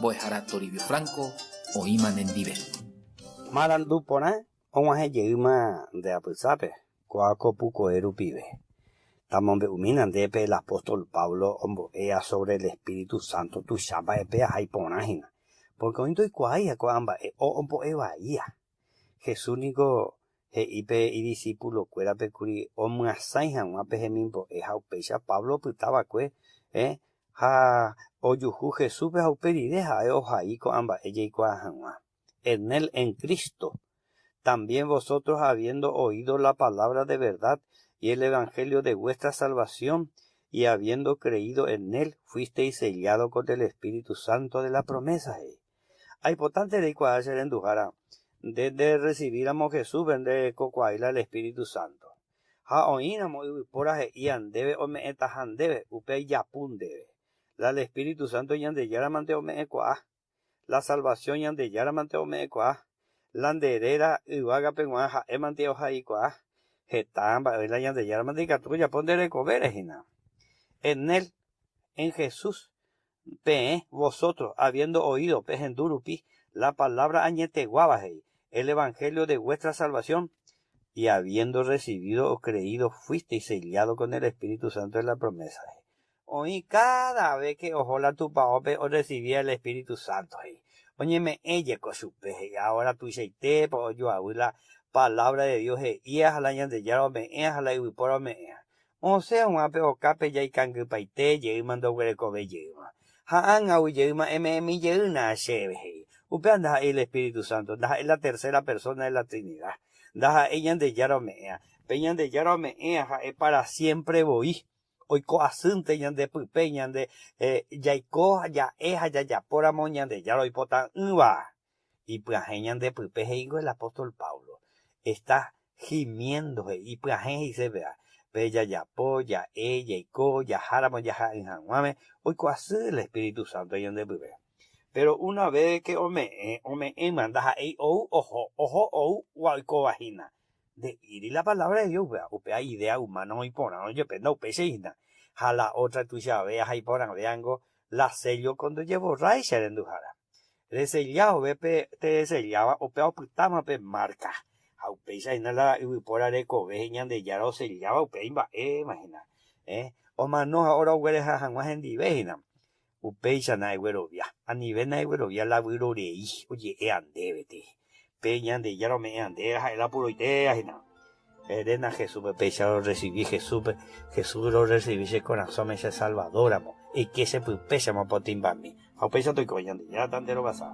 Mbo'ehára Toribio Franco oĩma nendive. Marandu porã og̃uahẽ jeýma nde apysápe kóa ko pukoe rupive. Tamombe'umína ndéve el apóstol Pablo ombo'éa sobre el Espíritu Santo tuicha mba'epe aha iporã hína, pórke oĩ ndoikuaáiha ko'ã mba'e o ombo'e vaíha. Jesús niko he'i pe idisípulokuérape kuri omyasãi hag̃ua pe hemimbo'e ha upéicha Pablo opyta va'ekue ha ojuhu Jesúspe ha upe rire ha'e ohai ko'ã mba'e jaikuaa hag̃ua. En él, en Cristo, también vosotros habiendo oído la palabra de verdad y el evangelio de vuestra salvación, y habiendo creído en él, fuisteis sellado con el Espíritu Santo de la promesa, he'i. Aipotánte reikuaa che renduhára, nde nderrecibíramo Jesúspe nde rekokuaáila el Espíritu Santo. Ha oĩramo yvypóra he'íva ndéve ome'ẽtaha ndéve, upe ijapu ndéve. La el Espíritu Santo Ñandejára mante ome'ẽkuaa. La salvación Ñandejára mante ome'ẽkuaa. La nde réra yvágape g̃uarã ha'e mante ohaikuaa. Heta mba'e la Ñandejára mante ikatu ojapo nde rekovére hína. En él, en Jesús, Peẽ, vosotros, habiendo oído, pehendu rupi, la palabra añeteguáva he'i, el evangelio de vuestra salvación, y habiendo recibido o creído, fuisteis sellado con el Espíritu Santo de la promesa, he'i. Oĩ cada vez que oho la tupaópe orrecibía el Espíritu Santo, he'i. Oñeme'ẽ jeko chupe, he'i, ahora tuichaitépa ojoavy la palabra de Dios he'íva ha la Ñandejára ome'ẽva ha la yvypóra ome'ẽva. Osẽ hag̃ua pe okápe jaikangypaite jeýma ndoguerekove jeýma. Ha ág̃agui jeýma eme'ẽmi jeýna chéve, he'i. Upéva ndaha'éi el Espíritu Santo, ndaha'éi la tercera persona de la Trinidad, ndaha'éi Ñandejára ome'ẽva. Pe Ñandejára ome'ẽva ha'e para siempre voi, oiko asýnte ñande pype, ñande jaiko ha ja'e ha jajapóramo Ñandejára oipota'ỹva. Ipyahẽ ñande pype he'íngo el apóstol Pablo. Está gimiendo he'i, ipyahẽ he'ise péva. Pe jajapo, ja'e, jaiko, jaháramo jaha'ỹ hag̃uáme, oiko asy el Espíritu Santo ñande pype. Péro una vez ke ome'ẽ, ome'ẽma, ndaha'éi ou oho, oho ou ua oikóva hína. Nde'íri la palabra de Dios upéva, upéva idea humana oĩ porãrõ jepe ndaupéicha hína. Ha la otra tuichavéa ha iporãvéango la sello ko ndojeborrái che renduhára. Resella vove pe tereselláva upéva opytáma pe márka. Ha upéicha hína la yvypóra rekove Ñandejára oselláva upéva imba'éma hína. Eh, omano ha óra oguereha hag̃ua hendive hína. Upéichana eguerovia, anivéna eguerovia la vyrorei oje'éva ndévete. Pe Ñandejára ome'ẽva ndéve ha'e la puroitéva hína. Eréna Jesúspe, péicha rorresivi Jesúspe, Jesús rorresivi che korasõme che Salvador ramo, eike che pype che mopotĩmbami. Ha upéicha toiko Ñandejára ta nde rovasa.